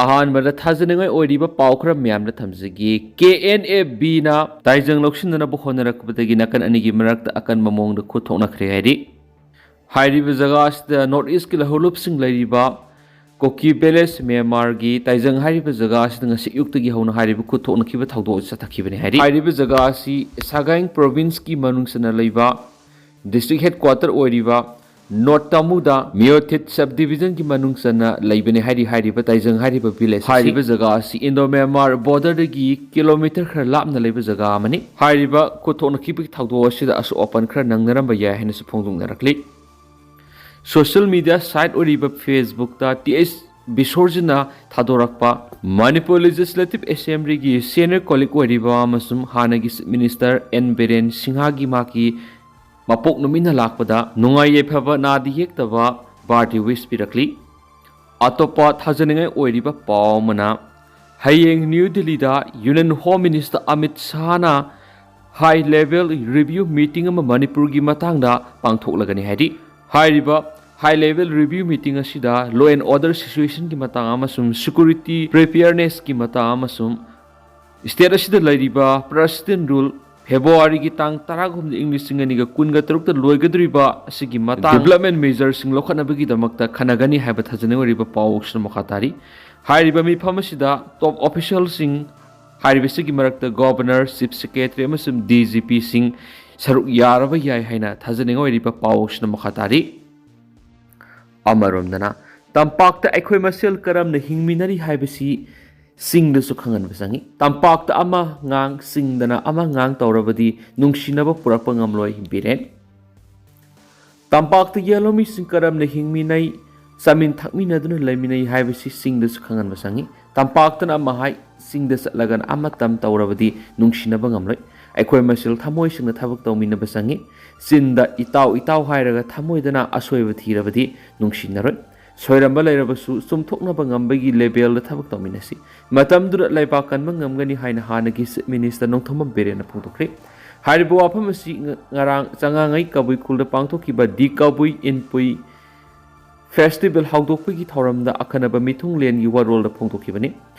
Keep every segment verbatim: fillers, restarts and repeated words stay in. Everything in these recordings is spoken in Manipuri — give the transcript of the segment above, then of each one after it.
ꯑꯍꯥꯟꯕꯗ ꯊꯥꯖꯅꯤꯡꯉꯥꯏ ꯑꯣꯏꯔꯤꯕ ꯄꯥꯎ ꯈꯔ ꯃꯌꯥꯝꯗ ꯊꯝꯖꯒꯦ꯫ ꯀꯦ ꯑꯦꯟ ꯑꯦ ꯕꯤꯅ ꯇꯥꯏꯖꯪ ꯂꯧꯁꯤꯟꯗꯅꯕ ꯍꯣꯠꯅꯔꯛꯄꯗꯒꯤ ꯅꯥꯀꯟ ꯑꯅꯤꯒꯤ ꯃꯔꯛꯇ ꯑꯀꯟꯕ ꯃꯑꯣꯡꯗ ꯈꯨꯠ ꯊꯣꯛꯅꯈ꯭ꯔꯦ ꯍꯥꯏꯔꯤ꯫ ꯍꯥꯏꯔꯤꯕ ꯖꯒꯥ ꯑꯁꯤꯗ ꯅꯣꯔꯠ ꯏꯁꯀꯤ ꯂꯧꯍꯧꯂꯨꯞꯁꯤꯡ ꯂꯩꯔꯤꯕ ꯀꯣꯀꯤ ꯚꯤꯂꯦꯖ, ꯃ꯭ꯌꯥꯟꯃꯥꯔꯒꯤ ꯇꯥꯏꯖꯪ ꯍꯥꯏꯔꯤꯕ ꯖꯒꯥ ꯑꯁꯤꯗ ꯉꯁꯤ ꯑꯌꯨꯛꯇꯒꯤ ꯍꯧꯅ ꯍꯥꯏꯔꯤꯕ ꯈꯨꯠ ꯊꯣꯛꯅꯈꯤꯕ ꯊꯧꯗꯣꯛ ꯑꯁꯤ ꯆꯠꯊꯈꯤꯕꯅꯤ ꯍꯥꯏꯔꯤ꯫ ꯍꯥꯏꯔꯤꯕ ꯖꯒꯥ ꯑꯁꯤ ꯁꯥꯒꯥꯏꯡ ꯄ꯭ꯔꯣꯚꯤꯟꯁꯀꯤ ꯃꯅꯨꯡ ꯆꯟꯅ ꯂꯩꯕ ꯗꯤꯁꯇ꯭ꯔꯤꯛ ꯍꯦꯗꯀ꯭ꯋꯥꯇꯔ ꯑꯣꯏꯔꯤꯕ ꯅꯣꯔꯠ ꯇꯥꯃꯨꯗ ꯃꯤꯌꯣꯊꯤꯠ ꯁꯕ ꯗꯤꯕꯤꯖꯟꯒꯤ ꯃꯅꯨꯡ ꯆꯟꯅ ꯂꯩꯕꯅꯤ ꯍꯥꯏꯔꯤ꯫ ꯍꯥꯏꯔꯤꯕ ꯇꯥꯏꯖꯪ ꯍꯥꯏꯔꯤꯕ ꯚꯤꯂꯦꯖ ꯑꯁꯤ꯫ ꯍꯥꯏꯔꯤꯕ ꯖꯒꯥ ꯑꯁꯤ ꯏꯟꯗꯣ ꯃ꯭ꯌꯥꯟꯃꯥꯔ ꯕꯣꯔꯗꯔꯗꯒꯤ ꯀꯤꯂꯣꯃꯤꯇꯔ ꯈꯔ ꯂꯥꯞꯅ ꯂꯩꯕ ꯖꯒꯥ ꯑꯃꯅꯤ꯫ ꯍꯥꯏꯔꯤꯕ ꯈꯨꯠ ꯊꯣꯛꯅꯈꯤꯕꯒꯤ ꯊꯧꯗꯣꯛ ꯑꯁꯤꯗ ꯑꯁꯣꯛ ꯑꯄꯟ ꯈꯔ ꯅꯪꯅꯔꯝꯕ ꯌꯥꯏ ꯍꯥꯏꯅꯁꯨ ꯐꯣꯡꯗꯣꯛꯅꯔꯛꯂꯤ꯫ ꯁꯣꯁꯤꯌꯦꯜ ꯃꯤꯗꯤꯌꯥ ꯁꯥꯏꯠ ꯑꯣꯏꯔꯤꯕ ꯐꯦꯁꯕꯨꯛꯇ ꯇꯤ ꯑꯩꯆ ꯕꯤꯁꯣꯔꯖꯤꯅ ꯊꯥꯗꯣꯔꯛꯄ ꯃꯅꯤꯄꯨꯔ ꯂꯦꯖꯤꯁꯂꯦꯇꯤꯚ ꯑꯦꯁꯦꯝꯕ꯭ꯂꯤꯒꯤ ꯁꯦꯅꯤꯌꯔ ꯀꯣꯂꯤꯛ ꯑꯣꯏꯔꯤꯕ ꯑꯃꯁꯨꯡ ꯍꯥꯟꯅꯒꯤ ꯆꯤꯐ ꯃꯤꯅꯤꯁꯇꯔ ꯑꯦꯟ ꯕꯤꯔꯦꯟ ꯁꯤꯡꯍꯒꯤ ꯃꯍꯥꯛꯀꯤ ꯃꯄꯣꯛ ꯅꯨꯃꯤꯠꯅ ꯂꯥꯛꯄꯗ ꯅꯨꯡꯉꯥꯏ ꯌꯥꯏꯐꯕ ꯅꯥꯗ ꯌꯦꯛꯇꯕ ꯕꯥꯔꯗꯦ ꯋꯤꯁ ꯄꯤꯔꯛꯂꯤ꯫ ꯑꯇꯣꯞꯄ ꯊꯥꯖꯅꯤꯡꯉꯥꯏ ꯑꯣꯏꯔꯤꯕ ꯄꯥꯎ ꯑꯃꯅ, ꯍꯌꯦꯡ ꯅ꯭ꯌꯨ ꯗꯤꯜꯂꯤꯗ ꯌꯨꯅꯤꯌꯟ ꯍꯣꯝ ꯃꯤꯅꯤꯁꯇꯔ ꯑꯃꯤꯠ ꯁꯥꯍꯅ ꯍꯥꯏ ꯂꯦꯚꯦꯜ ꯔꯤꯚ꯭ꯌꯨ ꯃꯤꯇꯤꯡ ꯑꯃ ꯃꯅꯤꯄꯨꯔꯒꯤ ꯃꯇꯥꯡꯗ ꯄꯥꯡꯊꯣꯛꯂꯒꯅꯤ ꯍꯥꯏꯔꯤ꯫ ꯍꯥꯏꯔꯤꯕ ꯍꯥꯏ ꯂꯦꯚꯦꯜ ꯔꯤꯚ꯭ꯌꯨ ꯃꯤꯇꯤꯡ ꯑꯁꯤꯗ ꯂꯣ ꯑꯦꯟ ꯑꯣꯔꯗꯔ ꯁꯤꯆꯨꯋꯦꯁꯟꯒꯤ ꯃꯇꯥꯡ ꯑꯃꯁꯨꯡ ꯁꯦꯀ꯭ꯌꯨꯔꯤꯇꯤ ꯄ꯭ꯔꯤꯄꯤꯌꯔꯅꯦꯁꯀꯤ ꯃꯇꯥꯡ ꯑꯃꯁꯨꯡ ꯁ꯭ꯇꯦꯠ ꯑꯁꯤꯗ ꯂꯩꯔꯤꯕ ꯄ꯭ꯔꯁꯤꯗꯦꯟ ꯔꯨꯜ ꯐꯦꯕ꯭ꯔꯨꯋꯥꯔꯤꯒꯤ ꯇꯥꯡ ꯇꯔꯥꯍꯨꯝꯗꯣꯏ, ꯏꯪ ꯂꯤꯁꯤꯡ ꯑꯅꯤꯒ ꯀꯨꯟꯒ ꯇꯔꯨꯛꯇ ꯂꯣꯏꯒꯗꯧꯔꯤꯕ ꯑꯁꯤꯒꯤ ꯃꯇꯥꯡ ꯗꯤꯕ꯭ꯂꯞꯃꯦꯟ ꯃꯦꯖꯔꯁꯤꯡ ꯂꯧꯈꯠꯅꯕꯒꯤꯗꯃꯛꯇ ꯈꯟꯅꯒꯅꯤ ꯍꯥꯏꯕ ꯊꯥꯖꯅꯤꯡ ꯑꯣꯏꯔꯤꯕ ꯄꯥꯎꯁꯤꯅ ꯃꯈꯥ ꯇꯥꯔꯤ꯫ ꯍꯥꯏꯔꯤꯕ ꯃꯤꯐꯝ ꯑꯁꯤꯗ ꯇꯣꯞ ꯑꯣꯐꯤꯁꯤꯌꯦꯜꯁꯤꯡ, ꯍꯥꯏꯔꯤꯕꯁꯤꯒꯤ ꯃꯔꯛꯇ ꯒꯣꯚꯔꯅꯔ, ꯆꯤꯐ ꯁꯦꯀ꯭ꯔꯦꯇꯔꯤ ꯑꯃꯁꯨꯡ ꯗꯤ ꯖꯤ ꯄꯤꯁꯤꯡ ꯁꯔꯨꯛ ꯌꯥꯔꯕ ꯌꯥꯏ ꯍꯥꯏꯅ ꯊꯥꯖꯅꯤꯡ ꯑꯣꯏꯔꯤꯕ ꯄꯥꯎꯁꯤꯅ ꯃꯈꯥ ꯇꯥꯔꯤ꯫ ꯑꯃꯔꯣꯝꯗꯅ, ꯇꯝꯄꯥꯛꯇ ꯑꯩꯈꯣꯏ ꯃꯁꯦꯜ ꯀꯔꯝꯅ ꯍꯤꯡꯃꯤꯟꯅꯔꯤ ꯍꯥꯏꯕꯁꯤ ꯆꯤꯡꯗꯁꯨ ꯈꯪꯍꯟꯕ ꯆꯪꯏ꯫ ꯇꯝꯄꯥꯛꯇ ꯑꯃ ꯉꯥꯡ, ꯆꯤꯡꯗꯅ ꯑꯃ ꯉꯥꯡ ꯇꯧꯔꯕꯗꯤ ꯅꯨꯡꯁꯤꯅꯕ ꯄꯨꯔꯛꯄ ꯉꯝꯂꯣꯏ꯫ ꯕꯤꯔꯦꯟ꯫ ꯇꯝꯄꯥꯛꯇ ꯌꯦꯜꯍꯧꯃꯤꯁꯤꯡ ꯀꯔꯝꯅ ꯍꯤꯡꯃꯤꯟꯅꯩ, ꯆꯥꯃꯤꯟ ꯊꯛꯃꯤꯟꯅꯗꯨꯅ ꯂꯩꯃꯤꯟꯅꯩ ꯍꯥꯏꯕꯁꯤ ꯆꯤꯡꯗꯁꯨ ꯈꯪꯍꯟꯕ ꯆꯪꯏ꯫ ꯇꯝꯄꯥꯛꯇꯅ ꯑꯃ ꯍꯥꯏ, ꯆꯤꯡꯗ ꯆꯠꯂꯒꯅ ꯑꯃ ꯇꯝ ꯇꯧꯔꯕꯗꯤ ꯅꯨꯡꯁꯤꯅꯕ ꯉꯝꯂꯣꯏ꯫ ꯑꯩꯈꯣꯏ ꯃꯁꯦꯜ ꯊꯃꯣꯏ ꯁꯦꯡꯅ ꯊꯕꯛ ꯇꯧꯃꯤꯟꯅꯕ ꯆꯪꯏ꯫ ꯆꯤꯟꯗ "ꯏꯇꯥꯎ, ꯏꯇꯥꯎ" ꯍꯥꯏꯔꯒ ꯊꯃꯣꯏꯗꯅ ꯑꯁꯣꯏꯕ ꯊꯤꯔꯕꯗꯤ ꯅꯨꯡꯁꯤꯅꯔꯣꯏ꯫ ꯁꯣꯏꯔꯝꯕ ꯂꯩꯔꯕꯁꯨ ꯆꯨꯝꯊꯣꯛꯅꯕ ꯉꯝꯕꯒꯤ ꯂꯦꯚꯦꯜꯗ ꯊꯕꯛ ꯇꯧꯃꯤꯟꯅꯁꯤ꯫ ꯃꯇꯝꯗꯨꯗ ꯂꯩꯕꯥꯛ ꯀꯟꯕ ꯉꯝꯒꯅꯤ ꯍꯥꯏꯅ ꯍꯥꯟꯅꯒꯤ ꯆꯤꯐ ꯃꯤꯅꯤꯁꯇꯔ ꯅꯣꯡꯊꯣꯝꯕꯝ ꯕꯤꯔꯦꯟꯅ ꯐꯣꯡꯗꯣꯛꯈ꯭ꯔꯦ꯫ ꯍꯥꯏꯔꯤꯕ ꯋꯥꯐꯝ ꯑꯁꯤ ꯉ-, ꯉꯔꯥꯡ ꯆꯉꯥꯡꯉꯩ ꯀꯕꯨꯏ ꯈꯨꯜꯗ ꯄꯥꯡꯊꯣꯛꯈꯤꯕ ꯗꯤ ꯀꯕꯨꯏ ꯏꯟꯄꯨꯏ ꯐꯦꯁꯇꯤꯚꯦꯜ ꯍꯧꯗꯣꯛꯄꯒꯤ ꯊꯧꯔꯝꯗ ꯑꯈꯟꯅꯕ ꯃꯤꯊꯨꯡꯂꯦꯟꯒꯤ ꯋꯥꯔꯣꯜꯗ ꯐꯣꯡꯗꯣꯛꯈꯤꯕꯅꯤ꯫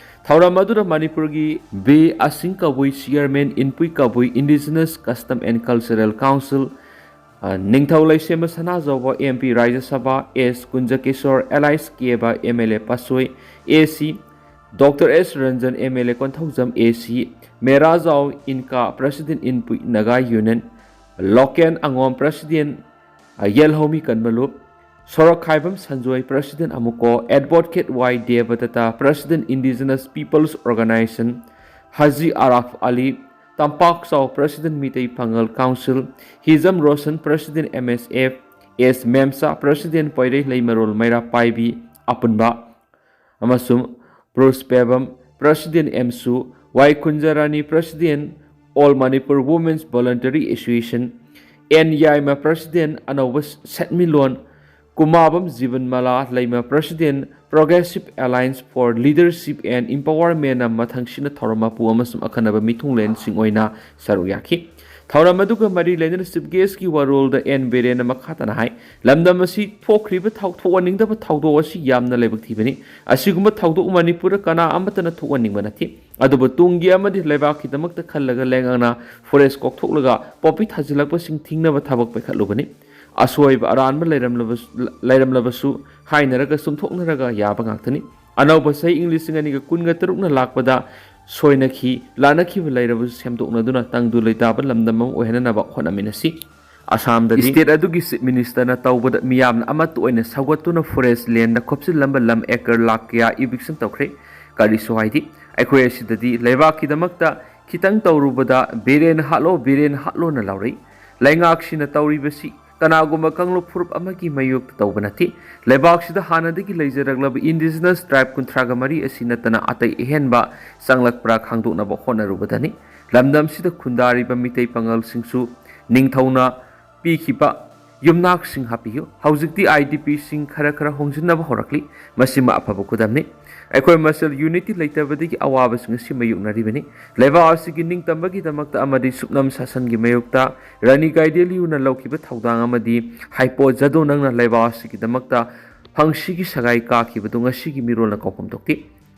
ꯊꯧꯔꯝ ꯑꯗꯨꯗ ꯃꯅꯤꯄꯨꯔꯒꯤ B Asing Kabui, chairman Inpui Kabui indigenous custom and cultural council, ꯑ, Ningthou Leishemba Sanajaoba M P Rajya Sabha, S Kunjakishor alias Keba M L A Pasoi A C, doctor S Ranjan M L A Konthoujam A C, Merajao Inka president Inpui Naga union, Loken ꯑꯉꯣꯝ ꯄ꯭ꯔꯁꯤꯗꯦꯟ, ꯑ, Yelhoumi Kanbalup, Sorokhaibam Sanjoy president AMUCO, advocate Y Debdatta president indigenous peoples organisation, Haji Araf Ali, Tampakchao president Meitei Pangal council, Hijam Roshan president M S F, S Memsa president Poirei Leimarol Meira Paibi Apunba, ꯑꯃꯁꯨꯡ Bruce Pebam president AMSU, Y Kunjarani president all Manipur women's voluntary association, N Yaima president Anouba Senmitlon, Kumabam Jibanmala Leima president progressive alliance for leadership and ꯏꯝꯄꯥꯋꯔꯃꯦꯟꯅ ꯃꯊꯪꯁꯤꯅ ꯊꯧꯔꯝ ꯃꯄꯨ ꯑꯃꯁꯨꯡ ꯑꯈꯟꯅꯕ ꯃꯤꯊꯨꯡꯂꯦꯟꯁꯤꯡ ꯑꯣꯏꯅ ꯁꯔꯨꯛ ꯌꯥꯈꯤ꯫ ꯊꯧꯔꯝ ꯑꯗꯨꯒ ꯃꯔꯤ ꯂꯩꯅꯅ ꯆꯤꯐ ꯒꯦꯁꯀꯤ ꯋꯥꯔꯣꯜꯗ ꯑꯦꯟ ꯕꯤꯔꯦꯟꯅ ꯃꯈꯥ ꯇꯥꯅ ꯍꯥꯏ, ꯂꯝꯗꯝ ꯑꯁꯤ ꯊꯣꯛꯈ꯭ꯔꯤꯕ ꯊꯧ-, ꯊꯣꯛꯍꯟꯅꯤꯡꯗꯕ ꯊꯧꯗꯣꯛ ꯑꯁꯤ ꯌꯥꯝꯅ ꯂꯥꯏꯕꯛ ꯊꯤꯕꯅꯤ꯫ ꯑꯁꯤꯒꯨꯝꯕ ꯊꯧꯗꯣꯛ ꯃꯅꯤꯄꯨꯔꯗ ꯀꯅꯥ ꯑꯃꯠꯇꯅ ꯊꯣꯛꯍꯟꯅꯤꯡꯕ ꯅꯠꯇꯦ꯫ ꯑꯗꯨꯕꯨ ꯇꯨꯡꯒꯤ ꯑꯃꯗꯤ ꯂꯩꯕꯥꯛꯀꯤꯗꯃꯛꯇ ꯈꯜꯂꯒ ꯂꯩꯉꯥꯛꯅ ꯐꯣꯔꯦꯁ ꯀꯣꯛꯊꯣꯛꯂꯒ ꯄꯣꯄꯤ ꯊꯥꯖꯤꯜꯂꯛꯄꯁꯤꯡ ꯊꯤꯡꯅꯕ ꯊꯕꯛ ꯄꯥꯏꯈꯠꯂꯨꯕꯅꯤ꯫ ꯑꯁꯣꯏꯕ ꯑꯔꯥꯟꯕ ꯂꯩꯔꯝꯂꯕꯁꯨ, ꯂꯩꯔꯝꯂꯕꯁꯨ ꯍꯥꯏꯅꯔꯒ ꯆꯨꯝꯊꯣꯛꯅꯔꯒ ꯌꯥꯕ ꯉꯥꯛꯇꯅꯤ꯫ ꯑꯅꯧꯕ ꯆꯍꯤ ꯏꯪ ꯂꯤꯁꯤꯡ ꯑꯅꯤꯒ ꯀꯨꯟꯒ ꯇꯔꯨꯛꯅ ꯂꯥꯛꯄꯗ ꯁꯣꯏꯅꯈꯤ, ꯂꯥꯟꯅꯈꯤꯕ ꯂꯩꯔꯕꯁꯨ ꯁꯦꯝꯗꯣꯛꯅꯗꯨꯅ ꯇꯪꯗꯨ ꯂꯩꯇꯥꯕ ꯂꯝꯗꯝ ꯑꯃ ꯑꯣꯏꯍꯟꯅꯅꯕ ꯍꯣꯠꯅꯃꯤꯟꯅꯁꯤ꯫ ꯑꯁꯥꯝꯗꯗꯤ ꯁ꯭ꯇꯦꯠ ꯑꯗꯨꯒꯤ ꯆꯤꯐ ꯃꯤꯅꯤꯁꯇꯔꯅ ꯇꯧꯕꯗ ꯃꯤꯌꯥꯝꯅ ꯑꯃꯠꯇ ꯑꯣꯏꯅ ꯁꯧꯒꯠꯇꯨꯅ ꯐꯣꯔꯦꯁ ꯂꯦꯟꯗ ꯈꯣꯞꯆꯤꯜꯂꯝꯕ ꯂꯝ ꯑꯦꯀꯔ ꯂꯥꯈ ꯀꯌꯥ ꯏꯚꯤꯛꯁꯟ ꯇꯧꯈ꯭ꯔꯦ꯫ ꯀꯔꯤꯁꯨ ꯍꯥꯏꯗꯦ꯫ ꯑꯩꯈꯣꯏ ꯑꯁꯤꯗꯗꯤ ꯂꯩꯕꯥꯛꯀꯤꯗꯃꯛꯇ ꯈꯤꯇꯪ ꯇꯧꯔꯨꯕꯗ ꯕꯤꯔꯦꯟ ꯍꯥꯠꯂꯣ, ꯕꯤꯔꯦꯟ ꯍꯥꯠꯂꯣꯅ ꯂꯥꯎꯔꯛꯏ꯫ ꯂꯩꯉꯥꯛꯁꯤꯅ ꯇꯧꯔꯤꯕꯁꯤ ꯀꯅꯥꯒꯨꯝꯕ ꯀꯥꯡꯂꯨꯞ ꯐꯨꯔꯨꯞ ꯑꯃꯒꯤ ꯃꯥꯌꯣꯛꯇ ꯇꯧꯕ ꯅꯠꯇꯦ꯫ ꯂꯩꯕꯥꯛꯁꯤꯗ ꯍꯥꯟꯅꯗꯒꯤ ꯂꯩꯖꯔꯛꯂꯕ ꯏꯟꯗꯤꯖꯤꯅꯁ ꯇ꯭ꯔꯥꯏꯕ ꯀꯨꯟꯊ꯭ꯔꯥꯒ ꯃꯔꯤ ꯑꯁꯤ ꯅꯠꯇꯅ ꯑꯇꯩ ꯑꯍꯦꯟꯕ ꯆꯪꯂꯛꯄ꯭ꯔꯥ ꯈꯪꯗꯣꯛꯅꯕ ꯍꯣꯠꯅꯔꯨꯕꯗꯅꯤ꯫ ꯂꯝꯗꯝꯁꯤꯗ ꯈꯨꯟꯗꯥꯔꯤꯕ ꯃꯤꯇꯩ ꯄꯥꯉꯜꯁꯤꯡꯁꯨ ꯅꯤꯡꯊꯧꯅ ꯄꯤꯈꯤꯕ ꯌꯨꯝꯅꯥꯛꯁꯤꯡ ꯍꯥꯞꯄꯤꯌꯨ꯫ ꯍꯧꯖꯤꯛꯇꯤ ꯑꯥꯏ ꯗꯤ ꯄꯤꯁꯤꯡ ꯈꯔ ꯈꯔ ꯍꯣꯡꯖꯤꯟꯅꯕ ꯍꯧꯔꯛꯂꯤ꯫ ꯃꯁꯤꯃ ꯑꯐꯕ ꯈꯨꯗꯝꯅꯤ꯫ ꯑꯩꯈꯣꯏ ꯃꯁꯦꯜ ꯌꯨꯅꯤꯇꯤ ꯂꯩꯇꯕꯗꯒꯤ ꯑꯋꯥꯕꯁꯤꯡ ꯑꯁꯤ ꯃꯥꯌꯣꯛꯅꯔꯤꯕꯅꯤ꯫ ꯂꯩꯕꯥꯛ ꯑꯁꯤꯒꯤ ꯅꯤꯡꯇꯝꯕꯒꯤꯗꯃꯛꯇ ꯑꯃꯗꯤ ꯁꯨꯞꯅꯝ ꯁꯥꯁꯟꯒꯤ ꯃꯥꯌꯣꯛꯇ ꯔꯥꯅꯤ ꯒꯥꯏꯗꯦꯟꯂꯤꯌꯨꯅ ꯂꯧꯈꯤꯕ ꯊꯧꯗꯥꯡ ꯑꯃꯗꯤ ꯍꯥꯏꯄꯣ ꯖꯥꯗꯣꯅꯪꯅ ꯂꯩꯕꯥꯛ ꯑꯁꯤꯒꯤꯗꯃꯛꯇ ꯐꯪꯁꯤꯒꯤ ꯁꯒꯥꯏ ꯀꯥꯈꯤꯕꯗꯨ ꯉꯁꯤꯒꯤ ꯃꯤꯔꯣꯜꯅ ꯀꯥꯎꯐꯝ ꯊꯣꯛꯇꯦ꯫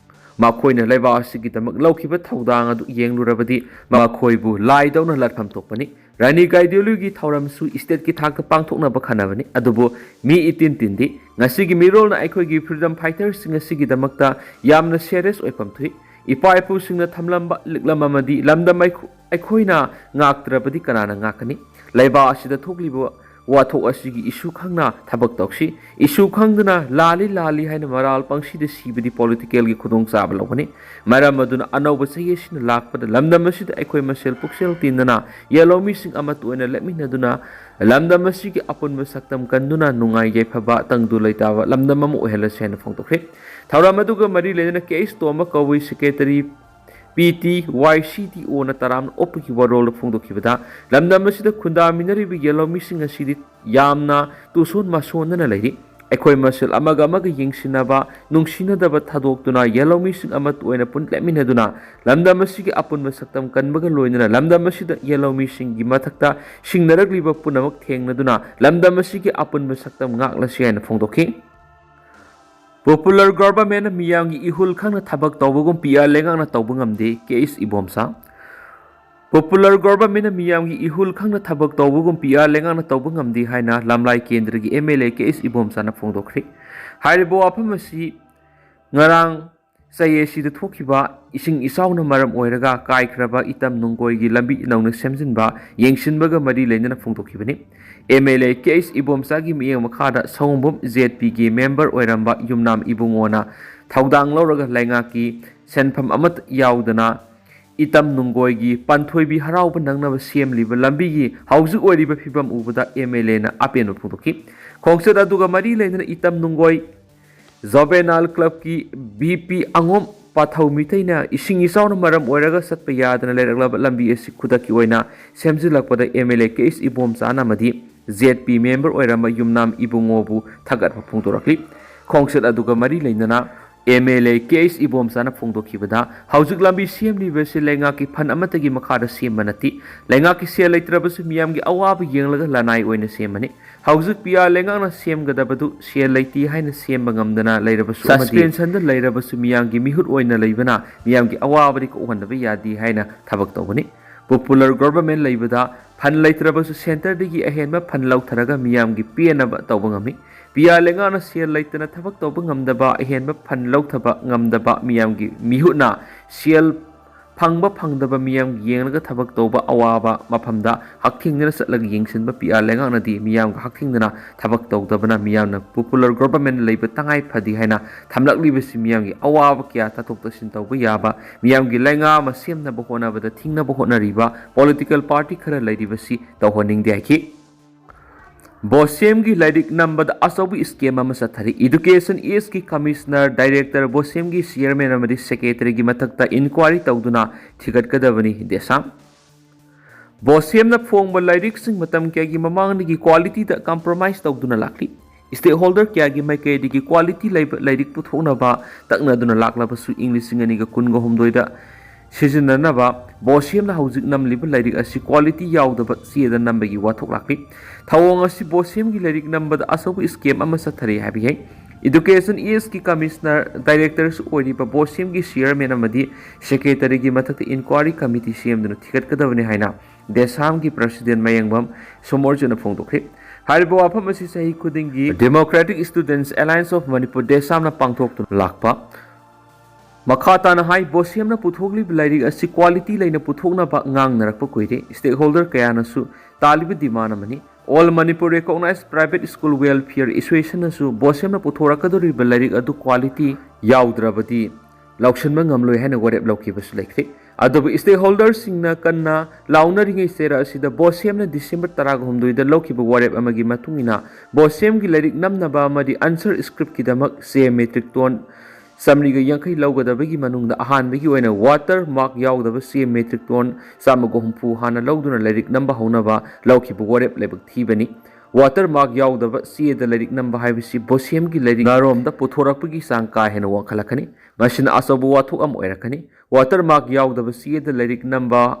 ꯃꯈꯣꯏꯅ ꯂꯩꯕꯥꯛ ꯑꯁꯤꯒꯤꯗꯃꯛ ꯂꯧꯈꯤꯕ ꯊꯧꯗꯥꯡ ꯑꯗꯨ ꯌꯦꯡꯂꯨꯔꯕꯗꯤ ꯃꯈꯣꯏꯕꯨ ꯂꯥꯏꯗꯧꯅ ꯂꯥꯠꯐꯝ ꯊꯣꯛꯄꯅꯤ꯫ ꯔꯥꯅꯤ ꯒꯥꯏꯗꯤꯟꯂꯤꯌꯨꯒꯤ ꯊꯧꯔꯝꯁꯨ state ꯀꯤ ꯊꯥꯛꯇ ꯄꯥꯡꯊꯣꯛꯅꯕ ꯈꯟꯅꯕꯅꯤ, ꯑꯗꯨꯕꯨ ꯃꯤ ꯏꯇꯤꯟ ꯇꯤꯟꯗꯦ꯫ ꯉꯁꯤꯒꯤ ꯃꯤꯔꯣꯜꯅ ꯑꯩꯈꯣꯏꯒꯤ freedom fighters ꯁꯤꯡ ꯑꯁꯤꯒꯤꯗꯃꯛꯇ ꯌꯥꯝꯅ serious ꯑꯣꯏꯐꯝ ꯊꯣꯛꯏ꯫ ꯏꯄꯥ ꯏꯄꯨꯁꯤꯡꯅ ꯊꯝꯂꯝꯕ ꯂꯤꯛꯂꯝ ꯑꯃꯗꯤ ꯂꯝꯗꯝ ꯑꯩꯈꯣ-, ꯑꯩꯈꯣꯏꯅ ꯉꯥꯛꯇ꯭ꯔꯕꯗꯤ ꯀꯅꯥꯅ ꯉꯥꯛꯀꯅꯤ? ꯂꯩꯕꯥꯛ ꯑꯁꯤꯗ ꯊꯣꯛꯂꯤꯕ ꯋꯥꯊꯣꯛ ꯑꯁꯤꯒꯤ issue ꯈꯪꯅ ꯊꯕꯛ ꯇꯧꯁꯤ꯫ Issue ꯈꯪꯗꯅ ꯂꯥꯜꯂꯤ ꯂꯥꯜꯂꯤ ꯍꯥꯏꯅ ꯃꯔꯥꯜ ꯄꯪꯁꯤꯗ ꯁꯤꯕꯗꯤ political ꯒꯤ ꯈꯨꯗꯣꯡꯆꯥꯕ ꯂꯧꯕꯅꯤ꯫ ꯃꯔꯝ ꯑꯗꯨꯅ ꯑꯅꯧꯕ ꯆꯍꯤ ꯑꯁꯤꯅ ꯂꯥꯛꯄꯗ ꯂꯝꯗꯝ ꯑꯁꯤꯗ ꯑꯩꯈꯣꯏ ꯃꯁꯦꯜ ꯄꯨꯛꯆꯦꯜ ꯇꯤꯟꯅꯅ ꯌꯦꯜꯍꯧꯃꯤꯁꯤꯡ ꯑꯃꯠꯇ ꯑꯣꯏꯅ ꯂꯦꯞꯃꯤꯟꯅꯗꯨꯅ ꯂꯝꯗꯝ ꯑꯁꯤꯒꯤ ꯑꯄꯨꯟꯕ ꯁꯛꯇꯝ ꯀꯟꯗꯨꯅ ꯅꯨꯡꯉꯥꯏ ꯌꯥꯏꯐꯕ ꯇꯪꯗꯨ ꯂꯩꯇꯥꯕ ꯂꯝꯗꯝ ꯑꯃ ꯑꯣꯏꯍꯜꯂꯁꯤ ꯍꯥꯏꯅ ꯐꯣꯡꯗꯣꯛꯈ꯭ꯔꯦ꯫ ꯊꯧꯔꯝ ꯑꯗꯨꯒ ꯃꯔꯤ ꯂꯩꯅꯅ ꯀꯦ ꯑꯩꯆ ꯇꯣꯝꯕ ꯀꯧꯏ, secretary, P T Y C T O ꯅ ꯇꯔꯥꯝꯅ ꯑꯣꯛꯄꯒꯤ ꯋꯥꯔꯣꯜ ꯐꯣꯡꯗꯣꯛꯈꯤꯕꯗ, ꯂꯝꯗꯝ ꯑꯁꯤꯗ ꯈꯨꯟꯗꯥꯃꯤꯟꯅꯔꯤꯕ ꯌꯦꯜꯍꯧꯃꯤꯁꯤꯡ ꯑꯁꯤꯗꯤ ꯌꯥꯝꯅ ꯇꯨꯁꯣꯟ ꯃꯁꯣꯟꯗꯅ ꯂꯩꯔꯤ꯫ ꯑꯩꯈꯣꯏ ꯃꯁꯦꯜ ꯑꯃꯒ ꯑꯃꯒ ꯌꯦꯡꯁꯤꯟꯅꯕ, ꯅꯨꯡꯁꯤꯅꯗꯕ ꯊꯥꯗꯣꯛꯇꯨꯅ ꯌꯦꯜꯍꯧꯃꯤꯁꯤꯡ ꯑꯃꯠꯇ ꯑꯣꯏꯅ ꯄꯨꯟ ꯂꯦꯞꯃꯤꯟꯅꯗꯨꯅ ꯂꯝꯗꯝ ꯑꯁꯤꯒꯤ ꯑꯄꯨꯟꯕ ꯁꯛꯇꯝ ꯀꯟꯕꯒ ꯂꯣꯏꯅꯅ ꯂꯝꯗꯝ ꯑꯁꯤꯗ ꯌꯦꯜꯍꯧꯃꯤꯁꯤꯡꯒꯤ ꯃꯊꯛꯇ ꯁꯤꯡꯅꯔꯛꯂꯤꯕ ꯄꯨꯝꯅꯃꯛ ꯊꯦꯡꯅꯗꯨꯅ ꯂꯝꯗꯝ ꯑꯁꯤꯒꯤ ꯑꯄꯨꯟꯕ ꯁꯛꯇꯝ ꯉꯥꯛꯂꯁꯤ ꯍꯥꯏꯅ ꯐꯣꯡꯗꯣꯛꯈꯤ꯫ Popular government ꯅ ꯃꯤꯌꯥꯝꯒꯤ ꯏꯍꯨꯜ ꯈꯪꯅ ꯊꯕꯛ ꯇꯧꯕꯒꯨꯝ ꯄꯤꯌꯥ ꯂꯩꯉꯥꯛꯅ ꯇꯧꯕ ꯉꯝꯗꯦ, ꯀꯦ ꯑꯩꯆ ꯏꯕꯣꯝꯆꯥ꯫ Popular government ꯅ ꯃꯤꯌꯥꯝꯒꯤ ꯏꯍꯨꯜ ꯈꯪꯅ ꯊꯕꯛ ꯇꯧꯕꯒꯨꯝ ꯄꯤꯌꯥ ꯂꯩꯉꯥꯛꯅ ꯇꯧꯕ ꯉꯝꯗꯦ ꯍꯥꯏꯅ ꯂꯝꯂꯥꯏ ꯀꯦꯟꯗ꯭ꯔꯒꯤ M L A K H ꯏꯕꯣꯝꯆꯥꯅ ꯐꯣꯡꯗꯣꯛꯈ꯭ꯔꯦ꯫ ꯍꯥꯏꯔꯤꯕ ꯋꯥꯐꯝ ꯑꯁꯤ ꯉꯔꯥꯡ ꯆꯌꯦꯠꯁꯤꯗ ꯊꯣꯛꯈꯤꯕ ꯏꯁꯤꯡ ꯏꯆꯥꯎꯅ ꯃꯔꯝ ꯑꯣꯏꯔꯒ ꯀꯥꯏꯈ꯭ꯔꯕ ꯏꯇꯝ ꯅꯨꯡꯒꯣꯏꯒꯤ ꯂꯝꯕꯤ ꯅꯧꯅ ꯁꯦꯝꯖꯤꯟꯕ ꯌꯦꯡꯁꯤꯟꯕꯒ ꯃꯔꯤ ꯂꯩꯅꯅ ꯐꯣꯡꯗꯣꯛꯈꯤꯕꯅꯤ꯫ M L A K H ꯏꯕꯣꯝꯆꯥꯒꯤ ꯃꯤꯠꯌꯦꯡ ꯃꯈꯥꯗ ꯁꯑꯣꯝꯕꯨꯡ Z P ꯒꯤ member ꯑꯣꯏꯔꯝꯕ ꯌꯨꯝꯅꯥꯝ ꯏꯕꯨꯡꯉꯣꯅ ꯊꯧꯗꯥꯡ ꯂꯧꯔꯒ ꯂꯩꯉꯥꯛꯀꯤ ꯁꯦꯟꯐꯝ ꯑꯃꯠꯇ ꯌꯥꯎꯗꯅ ꯏꯇꯝ ꯅꯨꯡꯒꯣꯏꯒꯤ ꯄꯥꯟꯊꯣꯏꯕꯤ ꯍꯔꯥꯎꯕ ꯅꯪꯅꯕ ꯁꯦꯝꯂꯤꯕ ꯂꯝꯕꯤꯒꯤ ꯍꯧꯖꯤꯛ ꯑꯣꯏꯔꯤꯕ ꯐꯤꯕꯝ ꯎꯕꯗ M L A ꯅ ꯑꯄꯦꯟꯕ ꯐꯣꯡꯗꯣꯛꯈꯤ꯫ ꯈꯣꯡꯆꯠ ꯑꯗꯨꯒ ꯃꯔꯤ ꯂꯩꯅꯅ ꯏꯇꯝ ꯅꯨꯡꯒꯣꯏ Juvenile Club ꯀꯤ B P ꯑꯉꯣꯝ ꯄꯥꯊꯧ ꯃꯤꯇꯩꯅ ꯏꯁꯤꯡ ꯏꯆꯥꯎꯅ ꯃꯔꯝ ꯑꯣꯏꯔꯒ ꯆꯠꯄ ꯌꯥꯗꯅ ꯂꯩꯔꯛꯂꯕ ꯂꯝꯕꯤ ꯑꯁꯤ ꯈꯨꯗꯛꯀꯤ ꯑꯣꯏꯅ ꯁꯦꯝꯖꯤꯜꯂꯛꯄꯗ M L A K H ꯏꯕꯣꯝꯆꯥꯅ ꯑꯃꯗꯤ Z P member ꯑꯣꯏꯔꯝꯕ ꯌꯨꯝꯅꯥꯝ ꯏꯕꯨꯡꯉꯣꯕꯨ ꯊꯥꯒꯠꯄ ꯐꯣꯡꯗꯣꯔꯛꯂꯤ꯫ ꯈꯣꯡꯆꯠ ꯑꯗꯨꯒ ꯃꯔꯤ ꯂꯩꯅꯅ M L A K H ꯏꯕꯣꯝꯆꯥꯅ ꯐꯣꯡꯗꯣꯛꯈꯤꯕꯗ, ꯍꯧꯖꯤꯛ ꯂꯝꯕꯤ ꯁꯦꯝꯂꯤꯕꯁꯤ ꯂꯩꯉꯥꯛꯀꯤ ꯐꯟ ꯑꯃꯠꯇꯒꯤ ꯃꯈꯥꯗ ꯁꯦꯝꯕ ꯅꯠꯇꯦ꯫ ꯂꯩꯉꯥꯛꯀꯤ ꯁꯦꯜ ꯂꯩꯇ꯭ꯔꯕꯁꯨ ꯃꯤꯌꯥꯝꯒꯤ ꯑꯋꯥꯕ ꯌꯦꯡꯂꯒ ꯂꯅꯥꯏ ꯑꯣꯏꯅ ꯁꯦꯝꯕꯅꯤ꯫ ꯍꯧꯖꯤꯛ ꯄꯤ ꯑꯥꯔ ꯂꯩꯉꯥꯛꯅ ꯁꯦꯝꯒꯗꯕꯗꯨ ꯁꯦꯜ ꯂꯩꯇꯦ ꯍꯥꯏꯅ ꯁꯦꯝꯕ ꯉꯝꯗꯅ ꯂꯩꯔꯕꯁꯨ ꯑꯃꯗꯤ ꯁꯁꯄꯦꯟꯁꯟꯗ ꯂꯩꯔꯕꯁꯨ ꯃꯤꯌꯥꯝꯒꯤ ꯃꯤꯍꯨꯠ ꯑꯣꯏꯅ ꯂꯩꯕꯅ ꯃꯤꯌꯥꯝꯒꯤ ꯑꯋꯥꯕꯗꯤ ꯀꯣꯛꯍꯟꯗꯕ ꯌꯥꯗꯦ ꯍꯥꯏꯅ ꯊꯕꯛ ꯇꯧꯕꯅꯤ꯫ ꯄꯣꯄꯨꯂꯔ ꯒꯣꯚꯔꯟꯃꯦꯟ ꯂꯩꯕꯗ ꯐꯟ ꯂꯩꯇ꯭ꯔꯕꯁꯨ ꯁꯦꯟꯇꯔꯗꯒꯤ ꯑꯍꯦꯟꯕ ꯐꯟ ꯂꯧꯊꯔꯒ ꯃꯤꯌꯥꯝꯒꯤ ꯄꯦꯟꯅꯕ ꯇꯧꯕ ꯉꯝꯃꯤ꯫ ꯄꯤ ꯑꯥꯔ ꯂꯩꯉꯥꯛꯅ ꯁꯦꯜ ꯂꯩꯇꯅ ꯊꯕꯛ ꯇꯧꯕ ꯉꯝꯗꯕ, ꯑꯍꯦꯟꯕ ꯐꯟ ꯂꯧꯊꯕ ꯉꯝꯗꯕ, ꯃꯤꯌꯥꯝꯒꯤ ꯃꯤꯍꯨꯠꯅ ꯁꯦꯜ ꯐꯪꯕ ꯐꯪꯗꯕ ꯃꯤꯌꯥꯝ ꯌꯦꯡꯂꯒ ꯊꯕꯛ ꯇꯧꯕ, ꯑꯋꯥꯕ ꯃꯐꯝꯗ ꯍꯛꯊꯦꯡꯅꯅ ꯆꯠꯂꯒ ꯌꯦꯡꯁꯤꯟꯕ ꯄꯤ ꯑꯥꯔ ꯂꯩꯉꯥꯛꯅꯗꯤ ꯃꯤꯌꯥꯝꯒ ꯍꯛꯊꯦꯡꯅꯅ ꯊꯕꯛ ꯇꯧꯗꯕꯅ ꯃꯤꯌꯥꯝꯅ ꯄꯣꯄꯨꯂꯔ ꯒꯣꯚꯔꯟꯃꯦꯟ ꯂꯩꯕ ꯇꯉꯥꯏ ꯐꯗꯦ ꯍꯥꯏꯅ ꯊꯝꯂꯛꯂꯤꯕꯁꯤ ꯃꯤꯌꯥꯝꯒꯤ ꯑꯋꯥꯕ ꯀꯌꯥ ꯇꯥꯊꯣꯛ ꯇꯥꯁꯤꯟ ꯇꯧꯕ ꯌꯥꯕ, ꯃꯤꯌꯥꯝꯒꯤ ꯂꯩꯉꯥꯛ ꯑꯃ ꯁꯦꯝꯅꯕ ꯍꯣꯠꯅꯕꯗ ꯊꯤꯡꯅꯕ ꯍꯣꯠꯅꯔꯤꯕ ꯄꯣꯂꯤꯇꯤꯀꯦꯜ ꯄꯥꯔꯇꯤ ꯈꯔ ꯂꯩꯔꯤꯕꯁꯤ ꯇꯧꯍꯟꯅꯤꯡꯗꯦ ꯍꯥꯏꯈꯤ꯫ ꯕꯣꯁꯦꯝꯒꯤ ꯂꯥꯏꯔꯤꯛ ꯅꯝꯕꯗ ꯑꯆꯧꯕ ꯁ꯭ꯀꯦꯝ ꯑꯃ ꯆꯠꯊꯔꯤ꯫ ꯏꯗꯨꯀꯦꯁꯟ ꯏꯁꯀꯤ ꯀꯃꯤꯁꯅꯔ, ꯗꯥꯏꯔꯦꯛꯇꯔ, ꯕꯣꯁꯦꯝꯒꯤ ꯆꯤꯌꯔꯃꯦꯟ ꯑꯃꯗꯤ ꯁꯦꯀ꯭ꯔꯦꯇꯔꯤꯒꯤ ꯃꯊꯛꯇ ꯏꯟꯀ꯭ꯋꯥꯔꯤ ꯇꯧꯗꯨꯅ ꯊꯤꯒꯠꯀꯗꯕꯅꯤ꯫ ꯗꯦꯁꯥꯝ꯫ ꯕꯣꯁꯦꯝꯅ ꯐꯣꯡꯕ ꯂꯥꯏꯔꯤꯛꯁꯤꯡ ꯃꯇꯝ ꯀꯌꯥꯒꯤ ꯃꯃꯥꯡꯗꯒꯤ ꯀ꯭ꯋꯥꯂꯤꯇꯤꯗ ꯀꯝꯄ꯭ꯔꯣꯃꯥꯏꯁ ꯇꯧꯗꯨꯅ ꯂꯥꯛꯂꯤ꯫ ꯁ꯭ꯇꯦꯛꯍꯣꯜꯗꯔ ꯀꯌꯥꯒꯤ ꯃꯥꯏꯀꯩꯗꯒꯤ ꯀ꯭ꯋꯥꯂꯤꯇꯤ ꯂꯩꯕ ꯂꯥꯏꯔꯤꯛ ꯄꯨꯊꯣꯛꯅꯕ ꯇꯛꯅꯗꯨꯅ ꯂꯥꯛꯂꯕꯁꯨ, ꯏꯪ ꯂꯤꯁꯤꯡ ꯑꯅꯤꯒ ꯀꯨꯟꯒ ꯍꯨꯝꯗꯣꯏꯗ ꯁꯤꯖꯤꯟꯅꯅꯕ ꯕꯣꯁꯦꯝꯅ ꯍꯧꯖꯤꯛ ꯅꯝꯂꯤꯕ ꯂꯥꯏꯔꯤꯛ ꯑꯁꯤ ꯀ꯭ꯋꯥꯂꯤꯇꯤ ꯌꯥꯎꯗꯕ ꯆꯦꯗ ꯅꯝꯕꯒꯤ ꯋꯥꯊꯣꯛ ꯂꯥꯛꯂꯤ꯫ ꯊꯧꯑꯣꯡ ꯑꯁꯤ ꯕꯣꯁꯦꯝꯒꯤ ꯂꯥꯏꯔꯤꯛ ꯅꯝꯕꯗ ꯑꯆꯧꯕ ꯁ꯭ꯀꯦꯝ ꯑꯃ ꯆꯠꯊꯔꯤ ꯍꯥꯏꯕ ꯌꯥꯏ꯫ ꯏꯗꯨꯀꯦꯁꯟ ꯏꯁꯀꯤ ꯀꯃꯤꯁꯅꯔ, ꯗꯥꯏꯔꯦꯛꯇꯔꯁꯨ ꯑꯣꯏꯔꯤꯕ ꯕꯣꯁꯦꯝꯒꯤ ꯆꯤꯌꯔꯃꯦꯟ ꯑꯃꯗꯤ ꯁꯦꯀ꯭ꯔꯦꯇꯔꯤꯒꯤ ꯃꯊꯛꯇ ꯏꯟꯀ꯭ꯋꯥꯔꯤ ꯀꯃꯤꯇꯤ ꯁꯦꯝꯗꯨꯅ ꯊꯤꯒꯠꯀꯗꯕꯅꯤ ꯍꯥꯏꯅ ꯗꯦꯁꯥꯝꯒꯤ ꯄ꯭ꯔꯁꯤꯗꯦꯟ ꯃꯌꯦꯡꯕꯝ ꯁꯣꯃꯣꯔꯖꯨꯅ ꯐꯣꯡꯗꯣꯛꯈꯤ꯫ ꯍꯥꯏꯔꯤꯕ ꯋꯥꯐꯝ ꯑꯁꯤ ꯆꯍꯤ ꯈꯨꯗꯤꯡꯒꯤ Democratic Students Alliance of Manipur, ꯗꯦꯁꯥꯝꯅ ꯄꯥꯡꯊꯣꯛꯇꯨꯅ ꯂꯥꯛꯄ꯫ ꯃꯈꯥ ꯇꯥꯅ ꯍꯥꯏ, ꯕꯣꯁꯦꯝꯅ ꯄꯨꯊꯣꯛꯂꯤꯕ ꯂꯥꯏꯔꯤꯛ ꯑꯁꯤ ꯀ꯭ꯋꯥꯂꯤꯇꯤ ꯂꯩꯅ ꯄꯨꯊꯣꯛꯅꯕ ꯉꯥꯡꯅꯔꯛꯄ ꯀꯨꯏꯔꯦ꯫ ꯁ꯭ꯇꯦꯛꯍꯣꯜꯗꯔ ꯀꯌꯥꯅꯁꯨ ꯇꯥꯜꯂꯤꯕ ꯗꯤꯃꯥꯟ ꯑꯃꯅꯤ꯫ All Manipur Recognized Private School Welfare Associationꯅꯁꯨ ꯕꯣꯁꯦꯝꯅ ꯄꯨꯊꯣꯔꯛꯀꯗꯧꯔꯤꯕ ꯂꯥꯏꯔꯤꯛ ꯑꯗꯨ ꯀ꯭ꯋꯥꯂꯤꯇꯤ ꯌꯥꯎꯗ꯭ꯔꯕꯗꯤ ꯂꯧꯁꯤꯟꯕ ꯉꯝꯂꯣꯏ ꯍꯥꯏꯅ ꯋꯥꯔꯦꯞ ꯂꯧꯈꯤꯕꯁꯨ ꯂꯩꯈ꯭ꯔꯦ꯫ ꯑꯗꯨꯕꯨ ꯁ꯭ꯇꯦꯛꯍꯣꯜꯗꯔꯁꯤꯡꯅ ꯀꯟꯅ ꯂꯥꯎꯅꯔꯤꯉꯩ ꯆꯩꯔꯥꯛ ꯑꯁꯤꯗ ꯕꯣꯁꯦꯝꯅ ꯗꯤꯁꯦꯝꯕꯔ ꯇꯔꯥꯒ ꯍꯨꯝꯗꯣꯏꯗ ꯂꯧꯈꯤꯕ ꯋꯥꯔꯦꯞ ꯑꯃꯒꯤ ꯃꯇꯨꯡ ꯏꯟꯅ ꯕꯣꯁꯦꯝꯒꯤ ꯂꯥꯏꯔꯤꯛ ꯅꯝꯅꯕ ꯑꯃꯗꯤ ꯑꯟꯁꯔ ꯁ꯭ꯀ꯭ꯔꯤꯞꯀꯤꯗꯃꯛ ꯆꯦ ꯃꯦꯇ꯭ꯔꯤꯛ ꯇꯣꯟ ꯆꯥꯃꯔꯤꯒ ꯌꯥꯡꯈꯩ ꯂꯧꯒꯗꯕꯒꯤ ꯃꯅꯨꯡꯗ ꯑꯍꯥꯟꯕꯒꯤ ꯑꯣꯏꯅ ꯋꯥꯇꯔ ꯃꯥꯔꯛ ꯌꯥꯎꯗꯕ ꯆꯦ ꯃꯦꯇ꯭ꯔꯤꯛ ꯇꯣꯟ ꯆꯥꯝꯃꯒ ꯍꯨꯝꯐꯨ ꯍꯥꯟꯅ ꯂꯧꯗꯨꯅ ꯂꯥꯏꯔꯤꯛ ꯅꯝꯕ ꯍꯧꯅꯕ ꯂꯧꯈꯤꯕ ꯋꯥꯔꯦꯞ ꯂꯥꯏꯕꯛ ꯊꯤꯕꯅꯤ꯫ Watermark ꯌꯥꯎꯗꯕ ꯆꯦꯗ ꯂꯥꯏꯔꯤꯛ ꯅꯝꯕ ꯍꯥꯏꯕꯁꯤ ꯕꯣꯁꯦꯝꯒꯤ ꯂꯥꯏꯔꯤꯛ ꯅꯥꯔꯣꯝꯗ ꯄꯨꯊꯣꯔꯛꯄꯒꯤ ꯆꯥꯡ ꯀꯥ ꯍꯦꯟꯅ ꯋꯥꯡꯈꯠꯂꯛꯀꯅꯤ꯫ ꯃꯁꯤꯅ ꯑꯆꯧꯕ ꯋꯥꯊꯣꯛ ꯑꯃ ꯑꯣꯏꯔꯛꯀꯅꯤ꯫ Watermark ꯌꯥꯎꯗꯕ ꯆꯦꯗ ꯂꯥꯏꯔꯤꯛ ꯅꯝꯕ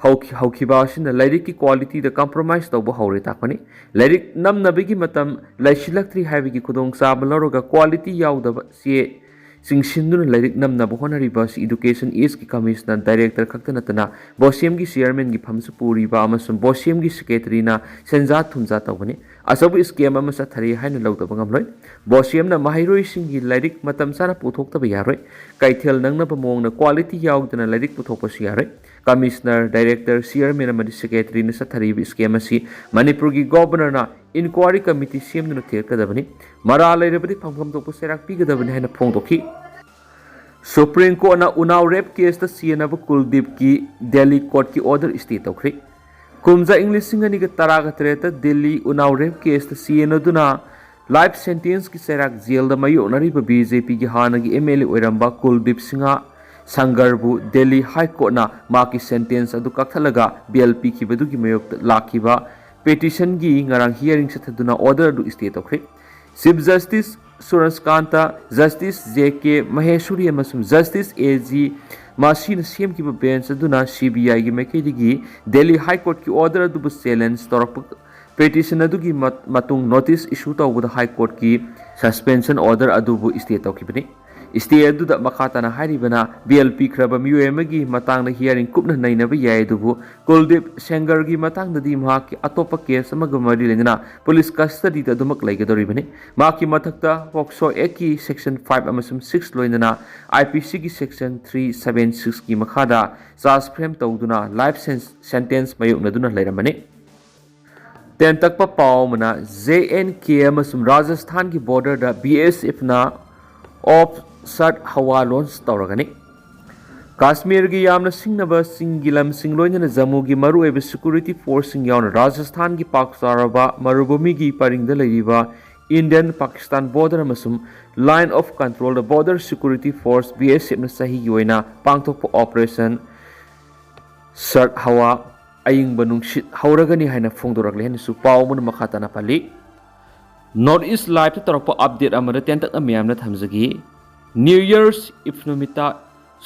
ꯍꯧꯈꯤ-, ꯍꯧꯈꯤꯕ ꯑꯁꯤꯅ ꯂꯥꯏꯔꯤꯛꯀꯤ qualityꯗ compromise ꯇꯧꯕ ꯍꯧꯔꯦ ꯇꯥꯛꯄꯅꯤ꯫ ꯂꯥꯏꯔꯤꯛ ꯅꯝꯅꯕꯒꯤ ꯃꯇꯝ ꯂꯩꯁꯤꯜꯂꯛꯇ꯭ꯔꯤ ꯍꯥꯏꯕꯒꯤ ꯈꯨꯗꯣꯡꯆꯥꯕ ꯂꯧꯔꯒ quality ꯌꯥꯎꯗꯕ ꯆꯦ ꯆꯤꯡꯁꯤꯟꯗꯨꯅ ꯂꯥꯏꯔꯤꯛ ꯅꯝꯅꯕ ꯍꯣꯠꯅꯔꯤꯕ ꯑꯁꯤ Education Eastꯀꯤ Commissioner Director ꯈꯛꯇ ꯅꯠꯇꯅ ꯕꯣꯁꯦꯝꯒꯤ chairmanꯒꯤ ꯐꯝꯁꯨ ꯄꯨꯔꯤꯕ ꯑꯃꯁꯨꯡ ꯕꯣꯁꯦꯝꯒꯤ secretaryꯅ ꯁꯦꯟꯖꯥ ꯊꯨꯝꯖꯥ ꯇꯧꯕꯅꯤ꯫ ꯑꯆꯧꯕ scam ꯑꯃ ꯆꯠꯊꯔꯤ ꯍꯥꯏꯅ ꯂꯧꯗꯕ ꯉꯝꯂꯣꯏ꯫ ꯕꯣꯁꯦꯝꯅ ꯃꯍꯩꯔꯣꯏꯁꯤꯡꯒꯤ ꯂꯥꯏꯔꯤꯛ ꯃꯇꯝ ꯆꯥꯅ ꯄꯨꯊꯣꯛꯇꯕ ꯌꯥꯔꯣꯏ꯫ ꯀꯩꯊꯦꯜ ꯅꯪꯅꯕ ꯃꯑꯣꯡꯗ quality ꯌꯥꯎꯗꯅ ꯂꯥꯏꯔꯤꯛ ꯄꯨꯊꯣꯛꯄꯁꯨ ꯌꯥꯔꯣꯏ꯫ Commissioner, Director, Chairman ꯑꯃꯗꯤ Secretaryꯅ ꯆꯠꯊꯔꯤꯕ scam ꯑꯁꯤ ꯃꯅꯤꯄꯨꯔꯒꯤ Governorꯅ inquiry committee ꯁꯦꯝꯗꯨꯅ ꯊꯤꯔꯛꯀꯗꯕꯅꯤ꯫ ꯃꯔꯥꯜ ꯂꯩꯔꯕꯗꯤ ꯐꯪꯐꯝ ꯊꯣꯛꯄ ꯆꯩꯔꯥꯛ ꯄꯤꯒꯗꯕꯅꯤ ꯍꯥꯏꯅ ꯐꯣꯡꯗꯣꯛꯈꯤ꯫ Supreme Courtꯅ ꯎꯅꯥꯎ rape caseꯇ ꯆꯦꯟꯅꯕ ꯀꯨꯜꯗꯤꯞꯀꯤ Delhi courtꯀꯤ order stay ꯇꯧꯈ꯭ꯔꯦ꯫ ꯀꯨꯝꯖꯥ ꯏꯪ ꯂꯤꯁꯤꯡ ꯑꯅꯤꯒ ꯇꯔꯥꯒ ꯇꯔꯦꯠꯇ Delhi ꯎꯅꯥꯎ rape caseꯇ ꯆꯦꯟꯅꯗꯨꯅ life sentenceꯀꯤ ꯆꯩꯔꯥꯛ jailꯗ ꯃꯥꯌꯣꯛꯅꯔꯤꯕ BJPꯒꯤ ꯍꯥꯟꯅꯒꯤ MLA ꯑꯣꯏꯔꯝꯕ ꯀꯨꯜꯗꯤꯞ ꯁꯤꯡꯍ ꯁꯪꯒꯔꯕꯨ Delhi High Courtꯅ ꯃꯍꯥꯛꯀꯤ sentence ꯑꯗꯨ ꯀꯛꯊꯠꯂꯒ bail ꯄꯤꯈꯤꯕꯗꯨꯒꯤ ꯃꯥꯌꯣꯛꯇ ꯂꯥꯛꯈꯤꯕ petitionꯒꯤ ꯉꯔꯥꯡ hearing ꯆꯠꯊꯗꯨꯅ order ꯑꯗꯨ stay ꯇꯧꯈ꯭ꯔꯦ꯫ Chief Justice ꯁꯨꯔꯖꯀꯥꯟꯇ, Justice J K ꯃꯍꯦꯁꯨꯔꯤ ꯑꯃꯁꯨꯡ Justice A G ꯃꯁꯤꯅ ꯁꯦꯝꯈꯤꯕ bench ꯑꯗꯨꯅ CBIꯒꯤ ꯃꯥꯏꯀꯩꯗꯒꯤ Delhi High Courtꯀꯤ order ꯑꯗꯨꯕꯨ challenge ꯇꯧꯔꯛꯄ petition ꯑꯗꯨꯒꯤ ꯃꯠ-, ꯃꯇꯨꯡ notice issue ꯇꯧꯕꯗ High Courtꯀꯤ suspension order ꯑꯗꯨꯕꯨ stay ꯇꯧꯈꯤꯕꯅꯤ꯫ Stay ꯑꯗꯨꯗ ꯃꯈꯥ ꯇꯥꯅ ꯍꯥꯏꯔꯤꯕꯅ, bail ꯄꯤꯈ꯭ꯔꯕ ꯃꯤꯑꯣꯏ ꯑꯃꯒꯤ ꯃꯇꯥꯡꯗ hearing ꯀꯨꯞꯅ ꯅꯩꯅꯕ ꯌꯥꯏ, ꯑꯗꯨꯕꯨ ꯀꯨꯜꯗꯤꯞ ꯁꯦꯡꯒꯔꯒꯤ ꯃꯇꯥꯡꯗꯗꯤ ꯃꯍꯥꯛꯀꯤ ꯑꯇꯣꯞꯄ case ꯑꯃꯒ ꯃꯔꯤ ꯂꯩꯅꯅ police custodyꯗ ꯑꯗꯨꯃꯛ ꯂꯩꯒꯗꯧꯔꯤꯕꯅꯤ꯫ ꯃꯍꯥꯛꯀꯤ ꯃꯊꯛꯇ POCSO Actꯀꯤ section five ꯑꯃꯁꯨꯡ six ꯂꯣꯏꯅꯅ IPCꯒꯤ section three seven sixꯀꯤ ꯃꯈꯥꯗ charge frame ꯇꯧꯗꯨꯅ life sen-, sentence ꯃꯥꯌꯣꯛꯅꯗꯨꯅ ꯂꯩꯔꯝꯕꯅꯤ꯫ ꯇꯦꯟꯇꯛꯄ ꯄꯥꯎ ꯑꯃꯅ, J and K ꯑꯃꯁꯨꯡ ꯔꯥꯖꯁꯊꯥꯟꯒꯤ borderꯗ BSFꯅ Op Sardhawa launch ꯇꯧꯔꯒꯅꯤ꯫ ꯀꯥꯁꯃꯤꯔꯒꯤ ꯌꯥꯝꯅ ꯁꯤꯡꯅꯕ ꯆꯤꯡꯒꯤ ꯂꯝꯁꯤꯡ, ꯂꯣꯏꯅꯅ ꯖꯝꯃꯨꯒꯤ ꯃꯔꯨꯑꯣꯏꯕ security forceꯁꯤꯡ ꯌꯥꯎꯅ ꯔꯥꯖꯁꯊꯥꯟꯒꯤ ꯄꯥꯛ ꯆꯥꯎꯔꯕ ꯃꯔꯨꯚꯨꯃꯤꯒꯤ ꯄꯔꯤꯡꯗ ꯂꯩꯔꯤꯕ Indian Pakistan border ꯑꯃꯁꯨꯡ Line of Controlꯗ Border Security Force, BSFꯅ ꯆꯍꯤꯒꯤ ꯑꯣꯏꯅ ꯄꯥꯡꯊꯣꯛꯄ Operation Sardhawa ꯑꯏꯪꯕ ꯅꯨꯡꯁꯤꯠ ꯍꯧꯔꯒꯅꯤ ꯍꯥꯏꯅ ꯐꯣꯡꯗꯣꯔꯛꯂꯦ ꯍꯥꯏꯅꯁꯨ ꯄꯥꯎ ꯑꯃꯅ ꯃꯈꯥ ꯇꯥꯅ ꯄꯜꯂꯤ꯫ North East Live ꯇ ꯇꯧꯔꯛꯄ update ꯑꯃꯗ ꯇꯦꯟꯇꯛꯅ ꯃꯤꯌꯥꯝꯅ ꯊꯝꯖꯒꯦ꯫ New Year's Eve ꯅꯨꯃꯤꯠꯇ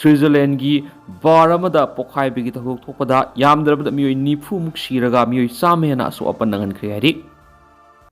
ꯁ꯭ꯋꯤꯖꯔꯂꯦꯟꯒꯤ bar ꯑꯃꯗ ꯄꯣꯈꯥꯏꯕꯒꯤ ꯊꯧꯗꯣꯛ ꯊꯣꯛꯄꯗ ꯌꯥꯝꯗ꯭ꯔꯕꯗ ꯃꯤꯑꯣꯏ ꯅꯤꯐꯨꯃꯨꯛ ꯁꯤꯔꯒ ꯃꯤꯑꯣꯏ ꯆꯥꯝꯃ ꯍꯦꯟꯅ ꯑꯁꯣꯛ ꯑꯄꯟ ꯅꯪꯍꯟꯈ꯭ꯔꯦ ꯍꯥꯏꯔꯤ꯫